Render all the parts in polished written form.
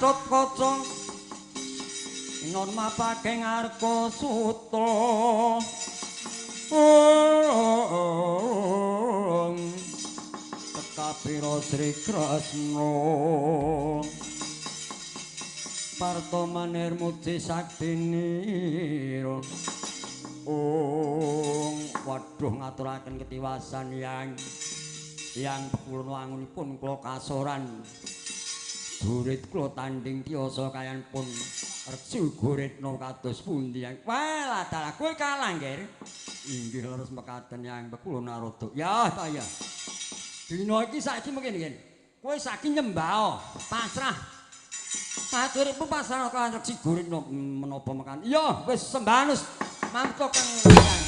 Gatotkaca inon mapake ngarka suta. Tekapira Sri Kresna Parto manir muji saktinira. Ong waduh ngaturaken ketiwasan yang kula wangunipun kula kasoran. Gurit kula tanding tiyasa kayan pun Reksu Guritna kados pundi yang. Wah, dalah kowe kalah, Nggir. Inggih leres mekaten yang kula Narada. Ya ta ya. Dina iki saiki mungkin nggih. Kowe saiki nyembah, pasrah. Paturipun pasrah kaliyan Reksu Guritna menapa mekan. Iya, wis sembahan wis mantuk kang yang.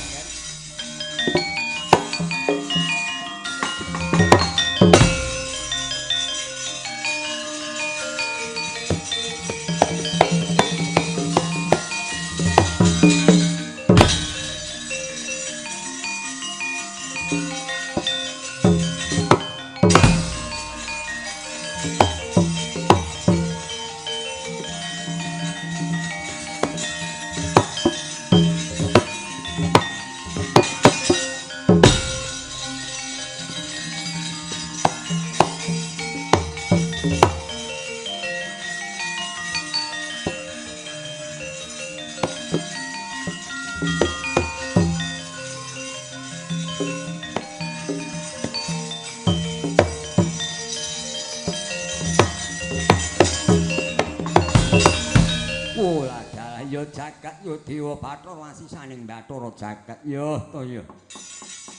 Jagat yo dewa Bathara asisaning Bathara jagat yo to yo.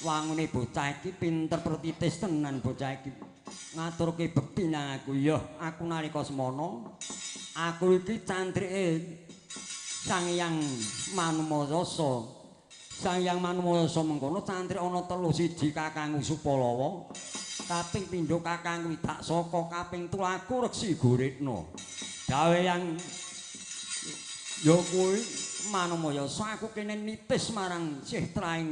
Wangune bocah iki pinter pertitis tenan bocah iki. Ngaturke bekti nang aku yo. Aku nalika semono aku iki cantrike Sang Hyang Manumayasa. Sang Hyang Manumayasa mengkono cantrik ana telu, siji kakangku Supalawa, kaping pindho kakangku Widaksaka, kaping telu aku Reksi Guritna. Gawe yang ya kuwi Manumayasa aku kene nitis marang sih traing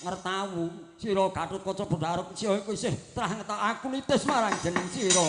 ngertawu sira Gatotkaca Bendara sira iku isih trah ngetak aku nitis marang jeneng sira.